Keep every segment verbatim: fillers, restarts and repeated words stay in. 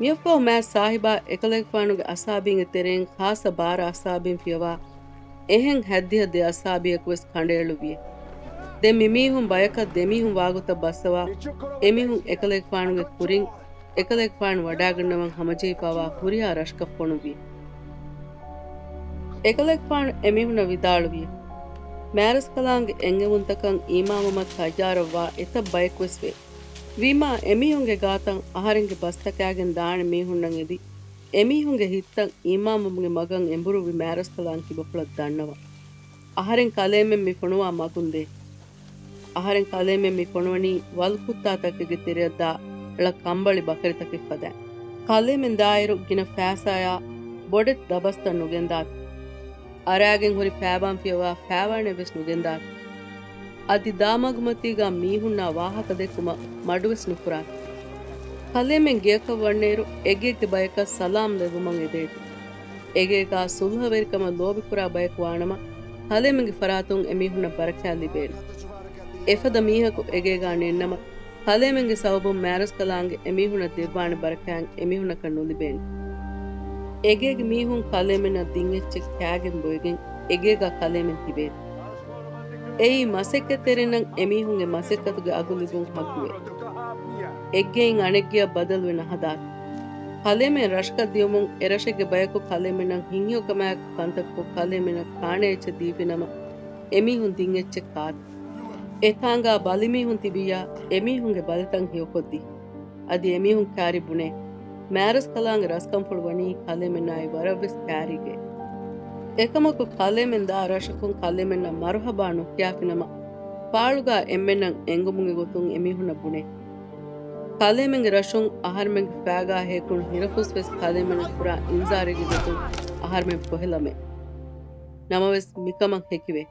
މިއަށްފަހު މާތް ސާހިބާ އެކަލޭގެފާނުގެ އަސްހާބީންގެ ތެރެއިން ޚާއްޞަ ބާރަ އަސްހާބީން ފިޔަވާ، އެހެން ހައްދިހަ ދެ އަސްހާބީއަކު ވެސް ކަނޑައެޅުއްވި. ދެން މި މީހުން ބަޔަކަށް ދެމީހުން ވާގޮތަށް ބައްސަވާ، އެމީހުން އެކަލޭގެފާނުގެ ކުރިން އެކަލޭގެފާނު ވަޑާގަންނަވަން ހަމަޖެހިފައިވާ ހުރިހާ ރަށަކަށް ފޮނުއްވި. އެކަލޭގެފާނު އެމީހުންނަށް ވިދާޅުވި، މާތްރަސްކަލާނގެ އެންގެވުންތަކަށް އީމާންވުމަށް ތައްޔާރަށްވާ އެތައް ބަޔަކުވެސް ވޭ. ވީމާ، އެމީހުންގެ ގާތަށް އަހަރެންގެ ބަސްތަކާގެން ދާނެ މީހުންނަށް އެދި، އެމީހުންގެ ހިތްތައް އީމާންވުމުގެ މަގަށް އެނބުރުއްވި މާތްރަސްކަލާނގެ ކިބަފުޅަށް ދަންނަވަން. އަހަރެން ކަލޭމެން މި ފޮނުވާ މަގުން ދޭ. އަހަރެން ކަލޭމެން މި ފޮނުވަނީ ވަލު ކުއްތާތަކެއްގެ ތެރެއަށްދާ އަޅަ ކަނބަޅި ބަކަރިތަކެއް ފަދައިން. ކަލޭމެން ދާއިރު ގިނަ ފައިސާޔާ ބޮޑެތި ދަބަސްތައް ނުގެންދާތި. އަރާގެން ހުރި ފައިބާން ފިޔަވާ ފައިވާނެއް ވެސް ނުގެންދާތި. އަދި ދާމަގުމަތީގާ މީހުންނާ ވާހަކަ ދެއްކުމަށް މަޑުވެސް ނުކުރާތި. ކަލޭމެން ގެއަކަށް ވަންނައިރު އެގޭގެ ބަޔަކަށް ސަލާމް ލެއްވުމަށް އެދޭތި. އެގޭގާ ސުލްހަވެރިކަމަށް ލޯބިކުރާ ބަޔަކު ވާނަމަ، ކަލޭމެންގެ ފަރާތުން އެމީހުންނަށް ބަރަކާތް ލިބޭނެ. އެފަދަ މީހަކު އެގޭގާ ނެތްނަމަ، ކަލޭމެންގެ ސަބަބުން މާތްރަސްކަލާނގެ އެމީހުންނަށް ދެއްވާނެ ބަރަކާތް އެމީހުންނަކަށް ނުލިބޭނެ. އެގޭގެ މީހުން ކަލޭމެންނަށް ދިން އެއްޗެއް ކާގެން ބޮއެގެން އެގޭގާ ކަލޭމެން ތިބޭތި. އެއީ މަސައްކަތްތެރިންނަށް އެމީހުންގެ މަސައްކަތުގެ އަގު ލިބުން ހައްގުވޭ. އެއްގެއިން އަނެއްގެއަށް ބަދަލުވެ ނަހަދާތި. ކަލޭމެން ރަށަކަށް ދިޔުމުން އެރަށެއްގެ ބަޔަކު ކަލޭމެންނަށް ހިތްހެޔޮކަމާއެކު ކަންތައްކޮށް ކަލޭމެންނަށް ކާނެ އެއްޗެއް ދީފިނަމަ، އެމީހުން ދިން އެއްޗެއް ކާތި. އެތާނގާ ބަލިމީހުން ތިބިއްޔާ އެމީހުންގެ ބަލިތައް ހެޔޮކޮށްދީ. އަދި އެމީހުން ކާރި ބުނޭ، މާތްރަސްކަލާނގެ ރަސްކަންފުޅު ވަނީ ކަލޭމެންނާއި ވަރަށްވެސް ކާރީގެ. އެކަމަކު ކަލޭމެން ދާ ރަށަކުން ކަލޭމެންނަށް މަރުހަބާ ނުކިޔާފިނަމަ، ފާޅުގާ އެންމެންނަށް އެނގުމުގެ ގޮތުން އެމީހުންނަށް ބުނޭ. ކަލޭމެންގެ ރަށުން އަހަރެމެންގެ ފައިގާ ހޭކުން ހިރަފުސްވެސް ކަލޭމެނަށް ކުރާ އިންޒާރެއްގެ ގޮތުން އަހަރެމެން ފޮހެލަމޭ. ނަމަވެސް މިކަމަށް ހެކިވޭ.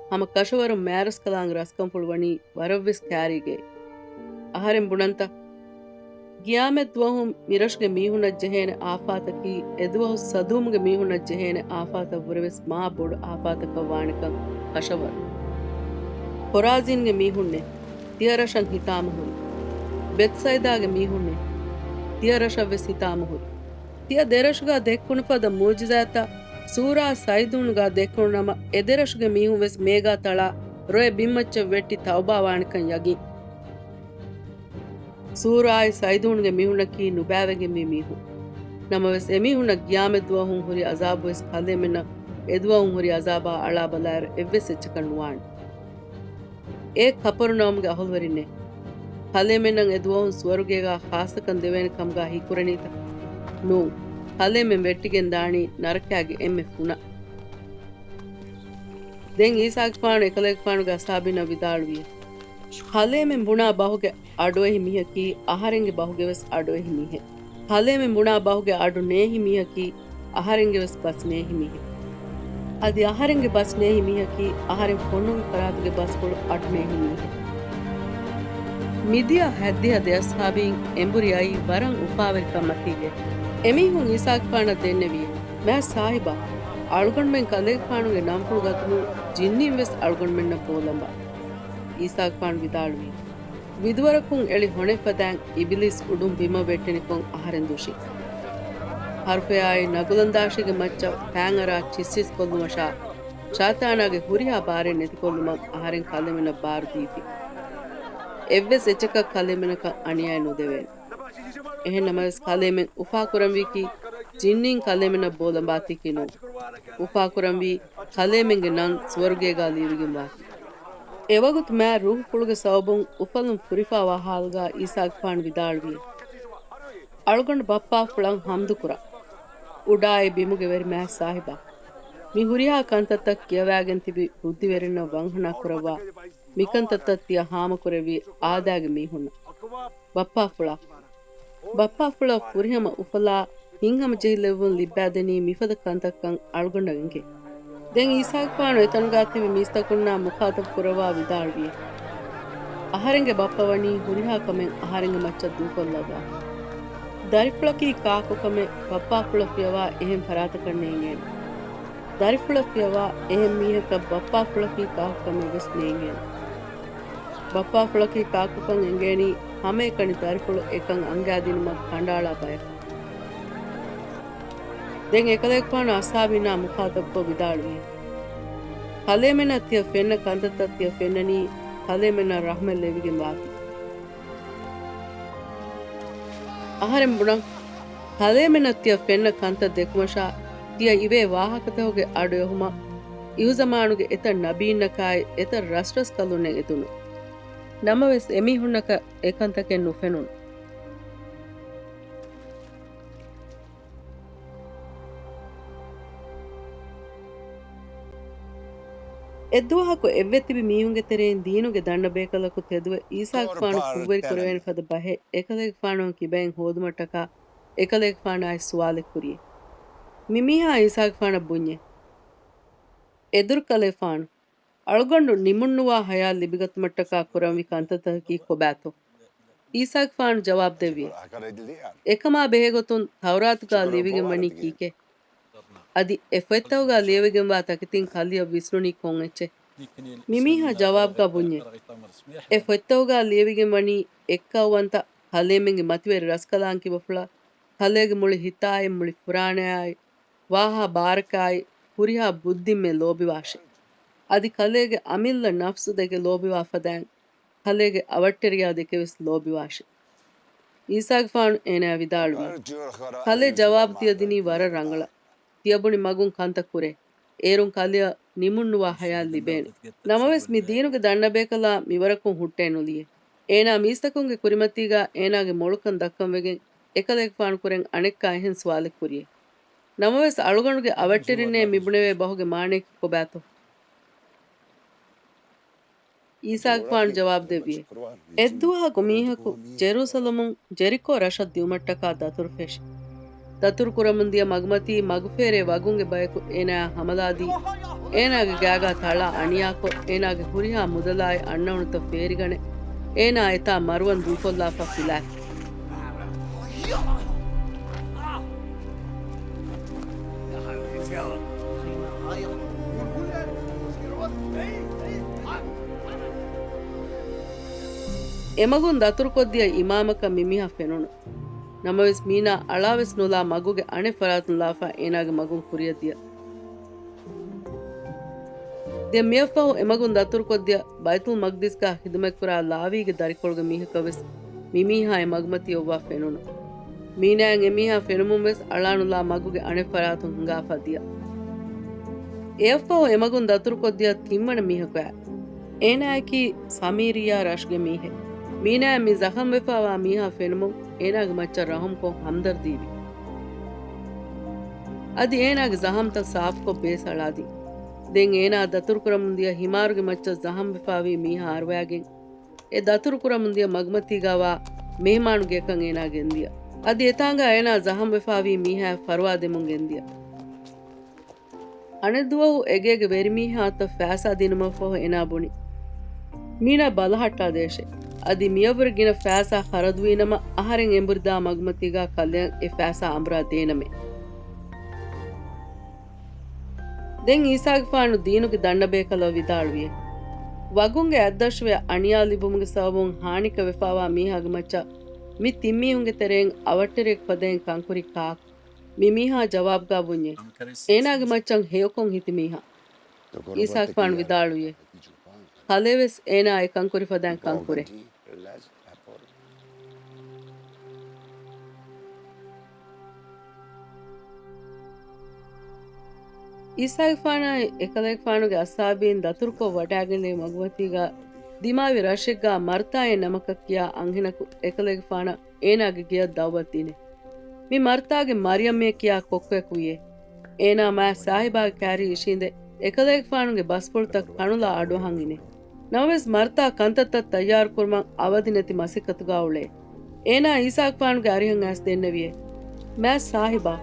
ހަމަ ކަށަވަރުން މާތްރަސްކަލާނގެ ރަސްކަންފުޅު ވަނީ ވަރަށްވެސް ކާރީގެ. އަހަރެން ބުނަންތަ؟ ގިޔާމަތްދުވަހުން މިރަށުގެ މީހުންނަށް ޖެހޭނެ އާފާތަކީ، އެދުވަހު ސަދޫމުގެ މީހުންނަށް ޖެހޭނެ އާފާތަށްވުރެވެސް މާ ބޮޑު އާފާތަކަށް ވާނެކަން ކަށަވަރު. ޚޮރާޒީންގެ މީހުންނޭ، ތިޔަ ރަށަށް ހިތާމަހުރި. ބެތްސައިދާގެ މީހުންނޭ، ތިޔަ ރަށަށްވެސް ހިތާމަހުރި. ތިޔަ ދެރަށުގާ ދެއްކުނު ފަދަ މުޢުޖިޒާތްތައް ސޫރާ ސައިދޫނުގާ ދެއްކުނު ނަމަ، އެދެރަށުގެ މީހުންވެސް މޭގާ ތަޅާ ރޮއެ ބިންމައްޗަށް ވެއްޓި ތައުބާވާނެކަން ޔަގީން. ސޫރާއި ސައިދޫނުގެ މީހުންނަކީ ނުބައިވެގެންވީ މީހުން. ނަމަވެސް، އެމީހުންނަށް ގިޔާމަތްދުވަހުން ހުރި އަޒާބުވެސް ކަލޭމެންނަށް އެދުވަހުން ހުރި އަޒާބާ އަޅާބަލާއިރު އެއްވެސް އެއްޗަކަށް ނުވާނެ. އޭ ކަޕަރުނައުމުގެ އަހުލުވެރިންނޭ! ކަލޭމެންނަށް އެދުވަހުން ސުވަރުގޭގާ ޚާއްޞަކަން ދެވޭނެ ކަމުގާ ހީކުރަނީތަ؟ ނޫން. ކަލޭމެން ވެއްޓިގެން ދާނީ ނަރަކައިގެ އެންމެ ފުނަށް. ދެން އީސާގެފާނު އެކަލޭގެފާނުގެ އަސްހާބީންނަށް ވިދާޅުވިއެވެ. ކަލޭމެން ބުނާ ބަހުގެ އަޑުއެހި މީހަކީ އަހަރެންގެ ބަހުގެވެސް އަޑުއެހި މީހެއް. ކަލޭމެން ބުނާ ބަހުގެ އަޑު ނޭހި މީހަކީ އަހަރެންގެވެސް ބަސް ނޭހި މީހެއް. އަދި އަހަރެންގެ ބަސް ނޭހި މީހަކީ އަހަރެން ފޮނުއްވި ފަރާތުގެ ބަސްފުޅު އަޑު ނޭހި މީހެއް. މިދިޔަ ހައްދިހަ ދެ އަސްހާބީން އެނބުރި އައީ ވަރަށް އުފާވެރިކަން މަތީގެ. އެމީހުން އީސާގެފާނަށް ދެންނެވިއެވެ. މާތް ސާހިބާ، އަޅުގަނޑުމެން ކަލޭގެފާނުގެ ނަންފުޅު ގަތުމުން ޖިންނީން ވެސް އަޅުގަނޑުމެންނަށް ބޯލަނބާ. އީސާގެފާނު ވިދާޅުވި. ވިދުވަރަކުން އެޅި ހޮނެއް ފަދައިން އިބިލީސް އުޑުން ބިމަށް ވެއްޓެނިކޮށް އަހަރެން ދުށި. ހަރުފަޔާއި ނަގުލަންދާށީގެ މައްޗަށް ފައިން އަރާ ޗިއްސިސް ކޮށްލުމަށާ، ޝައިޠާނާގެ ހުރިހާ ބާރެއް ނެތިކޮށްލުމަށް އަހަރެން ކަލޭމެނަށް ބާރު ދީފި. އެއްވެސް އެއްޗަކަށް ކަލޭމެނަކަށް އަނިޔާއެއް ނުދެވޭނެ. އެހެން ނަމަވެސް، ކަލޭމެން އުފާކުރަންވީކީ ޖިންނީން ކަލޭމެނަށް ބޯލަނބާތީކީ ނޫން. އުފާކުރަންވީ ކަލޭމެންގެ ނަން ސުވަރުގޭގާ ލިޔުވިގެންވާތީ. އެވަގުތު މާތް ރޫޙުފުޅުގެ ސަބަބުން އުފަލުން ފުރިފައިވާ ޙާލުގާ އީސާގެފާނު ވިދާޅުވި. އަޅުގަނޑު ބައްޕާފުޅަށް ޙަމްދުކުރަން. އުޑާއި ބިމުގެ ވެރި މާތް ސާހިބާ. މި ހުރިހާ ކަންތައްތައް ކިޔަވާގެން ތިބި ބުއްދިވެރިންނަށް ވަންހަނާ ކުރައްވާ، މިކަންތައްތައް ތިޔަ ހާމަކުރެއްވި އާދައިގެ މީހުންނަށް. ބައްޕާފުޅާ. ބައްޕާފުޅަށް ފުރިހަމަ އުފަލާ ހިތްހަމަޖެހިލެވުން ލިއްބައިދެނީ މިފަދަ ކަންތައްކަން އަޅުގަނޑަށް އެނގޭ. ދެން އީސާގެފާނު އެތަނުގާ ތިބި މީސްތަކުންނާ މުޚާޠަބު ކުރައްވާ ވިދާޅުވި. އަހަރެންގެ ބައްޕަ ވަނީ ހުރިހާ ކަމެއް އަހަރެންގެ މައްޗަށް ދޫކޮށްލައްވާ. ދަރިފުޅަކީ ކާކުކަމެއް ބައްޕާފުޅަށް ފިޔަވާ އެހެން ފަރާތަކަށް ނޭނގޭނެ. ދަރިފުޅަށް ފިޔަވާ އެހެން މީހަކަށް ބައްޕާފުޅަކީ ކާކުކަމެއް ވެސް ނޭނގޭނެ. ބައްޕާފުޅަކީ ކާކުކަން އެނގޭނީ ހަމައެކަނި ދަރިފުޅު އެކަން އަންގައިދިނުމަށް ކަނޑައަޅާ ބަޔަކަށް. ދެން އެކަލޭގެފާނު އަޞްޙާބީންނާ މުޚާޠަބުކޮށް ވިދާޅުވި، ކަލޭމެންނަށް ތިޔަ ފެންނަ ކަންތައްތައް ތިޔަ ފެންނަނީ ކަލޭމެންނަށް ރަޙްމަތް ލެވިގެން ވާތީ. އަހަރެން ބުނަން، ކަލޭމެންނަށް ތިޔަ ފެންނަ ކަންތައް ދެކުމަށާ ތިޔަ އިވޭ ވާހަކަތަކުގެ އަޑުއެހުމަށް އިހުޒަމާނުގެ އެތައް ނަބީންނަކާއި އެތައް ރަސްރަސްކަލުންނެއް އެދުނު. ނަމަވެސް އެމީހުންނަކަށް އެކަންތަކެއް ނުފެނުނު. އެއްދުވަހަކު އެއްވެ ތިބި މީހުންގެ ތެރެއިން ދީނުގެ ދަންނަ ބޭކަލަކު ތެދުވެ، އީސާގެފާނު ކުށްވެރި ކުރެވޭނެ ފަދަ ބަހެއް އެކަލޭގެފާނު ކިބައިން ހޯދުމަށްޓަކާ އެކަލޭގެފާނާއި ސުވާލެއް ކުރިއެ. މި މީހާ އީސާގެފާނަށް ބުންޏެ، އެ ދުރުކަލޭފާނު، އަޅުގަނޑު ނިމުންނުވާ ހަޔާތް ލިބިގަތުމަށްޓަކާ ކުރަންވީ ކަންތައްތަކަކީ ކޮބާތޯ؟ އީސާގެފާނު ޖަވާބު ދެއްވި، އެކަމާ ބެހޭގޮތުން ތައުރާތުގާ ލިޔެވިގެން ވަނީ ކީކޭ؟ އަދި އެ ފޮތްތަކުގާ ލިޔެވިގެންވާ ތަކެތިން ކަލެއަށް ވިސްނުނީ ކޮން އެއްޗެއް؟ މި މީހާ ޖަވާބުގާ ބުންޏެ، އެ ފޮތްތަކުގާ ލިޔެވިގެން ވަނީ އެއްކައުވަންތަ ކަލޭމެންގެ މަތިވެރި ރަސްކަލާނގެ ކިބަފުޅަށް ކަލޭގެ މުޅި ހިތާއި މުޅި ފުރާނަޔާއި ވާހާ ބާރަކާއި ހުރިހާ ބުއްދިންމެ ލޯބިވާށޭ. އަދި ކަލޭގެ އަމިއްލަ ނަފްސު ދެކެ ލޯބިވާ ފަދައިން ކަލޭގެ އަވަށްޓެރިޔާ ދެކެވެސް ލޯބިވާށޭ. އީސާގެފާނު އޭނާޔަށް ވިދާޅުވި، ކަލޭ ޖަވާބު ދިޔަދިނީ ވަރަށް ރަނގަޅަށް. ތިޔަބުނި މަގުން ކަންތައް ކުރޭ. އޭރުން ކަލެއަށް ނިމުންނުވާ ހަޔާތް ލިބޭނެ. ނަމަވެސް މި ދީނުގެ ދަންނަބޭކަލާ މިވަރަކުން ހުއްޓައެއް ނުލިޔޭ. އޭނާ މީސްތަކުންގެ ކުރިމަތީގާ އޭނާގެ މޮޅުކަން ދައްކަންވެގެން އެކަލޭގެފާނު ކުރެން އަނެއްކާ އެހެން ސުވާލެއް ކުރިއެ. ނަމަވެސް އަޅުގަނޑުގެ އަވަށްޓެރިންނޭ މިބުނެވޭ ބަހުގެ މާނަޔަކީ ކޮބާތޯ؟ އީސާގެފާނު ޖަވާބު ދެއްވިއެ، އެއްދުވަހަކު މީހަކު ޖެރޫސަލަމުން ޖެރިކޯ ރަށަށް ދިއުމަށްޓަކާ ދަތުރު ފެށި. ދަތުރު ކުރަމުން ދިޔަ މަގުމަތީ މަގުފޭރޭ ވަގުންގެ ބަޔަކު އޭނާއާ ހަމަލާދީ، އޭނާގެ ގާގާ ތަޅާ އަނިޔާކޮށް، އޭނާގެ ހުރިހާ މުދަލާއި އަންނައުނުތައް ފޭރިގަނެ، އޭނާ އެތާ މަރުވަން ދޫކޮށްލާފަ ފިލާ. އެމަގުން ދަތުރުކޮށްދިޔަ އިމާމަކަށް މިމީހާ ފެނުނު. ނަމަވެސް މީނާ އަޅާވެސް ނުލާ މަގުގެ އަނެއް ފަރާތުން ލާފަ އޭނާގެ މަގުން ކުރިއަށް ދިޔަ. ދެން މިއަށްފަހު އެމަގުން ދަތުރުކޮށްދިޔަ ބައިތުލް މަގްދިސްގާ ހިދުމަތްކުރާ ލާވީގެ ދަރިކޮޅުގެ މީހަކަށް ވެސް މިމީހާ އެ މަގުމަތީ އޮއްވާ ފެނުނު. މީނާއަށް އެމީހާ ފެނުމުން ވެސް އަޅާނުލާ މަގުގެ އަނެއް ފަރާތުން ހިނގާފަ ދިޔަ. އެއަށްފަހު އެމަގުން ދަތުރުކޮށްދިޔަ ތިންވަނަ މީހަކު އާ. އޭނާއަކީ ސަމީރިއްޔާ ރަށުގެ މީހެއް. މީނާއަށް މި ޒަޚަމްވެފާވާ މީހާ ފެނުމުން އޭނާގެ މައްޗަށް ރަހުމްކޮށް ހަމްދަރްދީވި. އަދި އޭނާގެ ޒަހަމްތައް ސާފުކޮށް ބޭސް އަޅާދިން. ދެން އޭނާ ދަތުރުކުރަމުން ދިޔަ ހިމާރުގެ މައްޗަށް ޒަހަމްވެފާވީ މީހާ އަރުވައިގެން އެ ދަތުރުކުރަމުން ދިޔަ މަގުމަތީގާވާ މެހެމާނު ގެއަކަށް އޭނާ ގެންދިޔަ. އަދި އެތާނގާ އޭނާ ޒަހަމްވެފާވީ މީހާއަށް ފަރުވާ ދެމުން ގެންދިޔަ. އަނެއްދުވަހު އެގޭގެ ވެރިމީހާއަށް ފައިސާ ދިނުމަށްފަހު އޭނާ ބުނި، މީނާ ބަލަހައްޓާ ދޭށޭ. އަދި މިޔަށްވުރެ ގިނަ ފައިސާ ޚަރަދުވީނަމަ، އަހަރެން އެނބުރިދާ މަގުމަތީގާ ކަލެއަށް އެ ފައިސާ އަނބުރާ ދޭނަމޭ. ދެން އީސާގެފާނު ދީނުގެ ދަންނަބޭކަލަށް ވިދާޅުވިއެ، ވަގުންގެ އަތްދަށުވެ އަނިޔާ ލިބުމުގެ ސަބަބުން ހާނިކަން ވެފާވާ މީހާގެ މައްޗަށް މި ތިން މީހުންގެ ތެރެއިން އަވަށްޓެރިއަކު ފަދައިން ކަންކުރީ ކާކު؟ މި މީހާ ޖަވާބުގާ ބުންޏެ، އޭނާގެ މައްޗަށް ހެޔޮކޮށް ހިތި މީހާ. އީސާގެފާނު ވިދާޅުވިއެ، ކަލޭވެސް އޭނާ އެ ކަންކުރި ފަދައިން ކަންކުރޭ. އީސާގެފާނާއި އެކަލޭގެފާނުގެ އަޞްޙާބީން ދަތުރުކޮށް ވަޑައިގެންނެވި މަގުމަތީގާ ދިމާވި ރަށެއްގާ މަރްތާއޭ ނަމަކަށް ކިޔާ އަންހެނަކު އެކަލޭގެފާނަށް އޭނާގެ ގެޔަށް ދައުވަތު ދިނެ. މި މަރްތާގެ މަރިޔަމްއޭ ކިޔާ ކޮއްކޮއަކު ވިއޭ. އޭނާ މާތް ސާހިބާގެ ކައިރި އިށީނދެ، އެކަލޭގެފާނުގެ ބަސްފުޅުތައް ކަނުލާ އަޑުއަހަން އިނެ. ނަމަވެސް މަރްތާ ކަންތައްތައް ތައްޔާރުކުރުމަށް އަވަދި ނެތި މަސައްކަތުގާ އުޅޭ. އޭނާ އީސާގެފާނުގެ އަރިހަށް އައިސް ދެންނެވިއޭ، މާތް ސާހިބާ،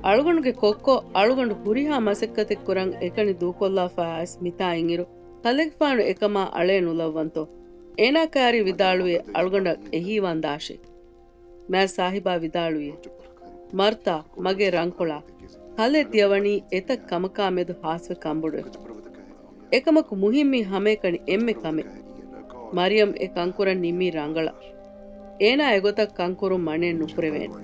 އަޅުގަނޑުގެ ކޮއްކޮ އަޅުގަނޑު ހުރިހާ މަސައްކަތެއް ކުރަން އެކަނި ދޫކޮށްލާފަ އައިސް މިތާ އިނގިރު، ކަލޭގެފާނު އެކަމާ އަޅައެއް ނުލައްވަންތޯ؟ އޭނާ ކައިރި ވިދާޅުވި، އަޅުގަނޑަށް އެހީވާން ދާށޭ. މާތް ސާހިބާ ވިދާޅުވި، މަރްތާ، މަގޭ ރަންކޮޅާ، ކަލޭ ތިޔަވަނީ އެތައް ކަމަކާ މެދު ހާސްވެ ކަންބޮޑުވެފަ. އެކަމަކު މުހިއްމީ ހަމައެކަނި އެންމެ ކަމެއް. މަރިޔަމް އެ ކަންކުރަން ނިންމީ ރަނގަޅަށް. އޭނާ އެގޮތަށް ކަންކުރުން މަނައެއް ނުކުރެވޭނެ.